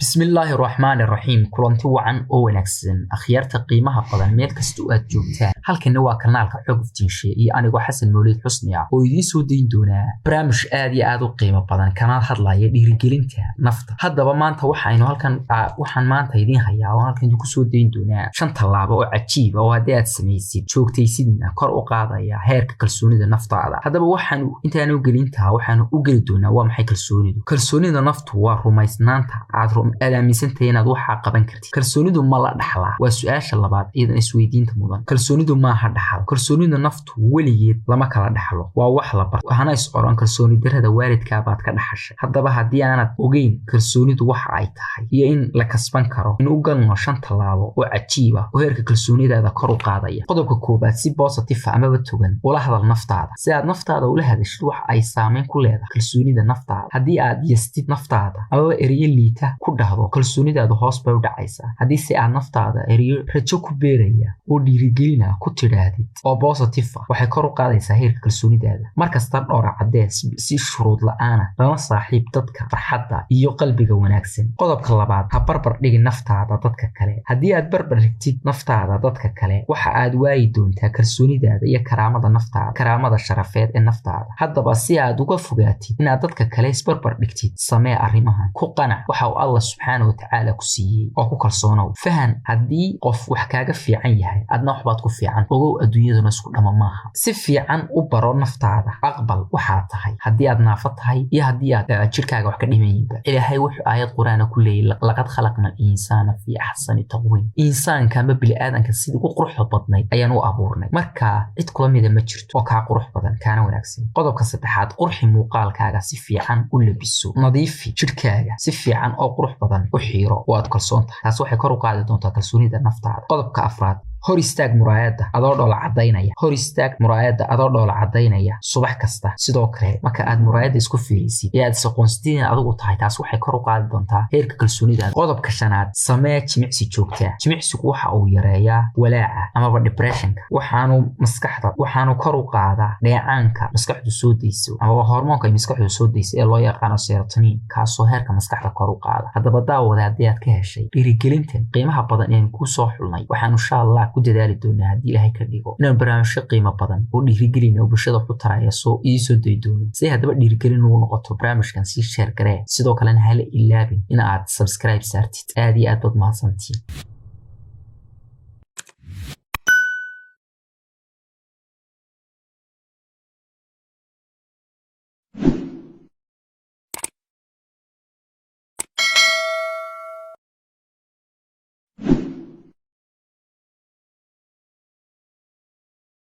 Bismillaahi raxmaani raxiim. Kulanti wacan oo wanaagsan, akhyaarta qiimaha badan, meel kasta oo aad joogtaan. Halkani waa kanaalka Xog Iftiinshe iyo anigoo Xasan Mawlid Xusni ah oo idiin soo dayn doonaa barnaamij aad iyo aad u qiimo badan, kana hadlaya dhiirigelinta nafta. Haddaba maanta waxaynu halkan waxaan maanta idiin hayaa oo halkan idinku soo dayn doonaa shan tallaabo oo cajiib ah oo haddii aad samaysid, joogtaysidna, kor u qaadaya heerka kalsoonida naftaada. Haddaba waxaanu intaanu gelintaa waxaanu u geli doonaa: waa maxay kalsoonidu? Kalsoonida naftu waa rumaysnaanta aad aaminsantahay inaad waxaa qaban kartid. Kalsoonidu ma la dhaxlaa? Waa su-aasha labaad iyadan isweydiinta mudan. Kalsoonidu maaha dhaxal. Kalsoonida naftu weligeed lama kala dhaxlo, waa wax la barto. Hana is oran kalsooni darada waalidkaabaad ka dhaxashay. Haddaba haddii aanad ogeyn kalsoonidu waxa ay tahay iyo in la kasban karo, in u galno shan tallaabo oo cajiib ah oo heerka kalsoonidaada kor u qaadaya. Qodobka koobaad: si positive amaba togan ula hadal naftaada. Si aad naftaada ula hadashid wax ay saameyn ku leedahay kalsoonida naftaada. Haddii aad yastid naftaada amaba ereyo liita ku dhahdo, kalsoonidaadu hoos bay u dhacaysaa. Haddii se aad naftaada ereyo rajo ku beeraya oo dhiirigelina ku tidhaahdid oo positive ah, waxay kor u qaadaysaa heerka kalsoonidaada. Markasta dhoora caddee si shuruud la-aana, lana saaxiib dadka farxadda iyo qalbiga wanaagsan. Qodobka labaad: ha barbar dhigin naftaada dadka kale. Haddii aad barbar dhigtid naftaada dadka kale, waxa aad waayi doontaa kalsoonidaada iyo karaamada naftaada, karaamada sharafeed ee naftaada. Haddaba si aad uga fogaatid inaad dadka kale isbarbar dhigtid, samee arrimahan: ku qanac waxa uu Allah subxaana watacaala ku siiyey oo ku kalsoonow. Fahan haddii qof wax kaaga fiican yahay, adna waxbaad ku fiican. Ogow, adduunyaduna isku dhama maaha. Si fiican u baro naftaada. Aqbal waxaad tahay, haddii aad naafo tahay iyo haddii aad jirkaaga wax ka dhimayinba. Ilaahay wuxuu aayad Qur-aana ku leeyay: "لقد خلقنا الإنسان في أحسن تقويم." Insaanka ama bini'aadanka sidii ugu quruxda badnayd ayaan u abuurnay. Marka cid kula mida ma jirto oo kaa qurux badan kaana wanaagsan. Qodobka saddexaad: qurxi muuqaalkaaga. Si fiican u labiso, nadiifi jirkaaga, si fiican oo qurux badan u xiiro oo aad kalsoon tahay. Taas waxay kor u qaadi doontaa kalsoonida naftaada. Qodobka afraad: hor istaag muraayadda adoo dhoola caddaynaya. Hor istaag muraayadda adoo dhoola caddaynaya subax kasta. Sidoo kale marka aad muraayadda isku fiirisid ee aad isaqoonsatid in adigu tahay, taas waxay kor u qaadi doontaa heerka kalsoonidaada. Qodobka shanaad: samee jimicsi joogtaa. Jimicsigu waxa uu yareeyaa walaaca amaba depressionka, waxaanu maskaxda waxaanu kor u qaadaa dheecaanka maskaxdu soo dayso amaba hormoonka ay maskaxdu soo dayso ee loo yaqaano serotonin, kaasoo heerka maskaxda kor u qaada. Haddaba daawada, haddii aad ka heshay dhiirigelintan qiimaha badan ean kuu soo xulnay, waxaan insha Allah ku dadaali doonaa, haddii Ilaahay ka dhigo, inaan barnaamijyo qiimo badan oo dhiirigelina oo bulshada wax u taraya soo idiin soo dayi doono. Si haddaba dhiirigelin ugu noqoto barnaamijkan, sii share garee. Sidoo kalena hala ilaabin in aad subscribe saartid. Aad iyo aad baad mahadsantiin.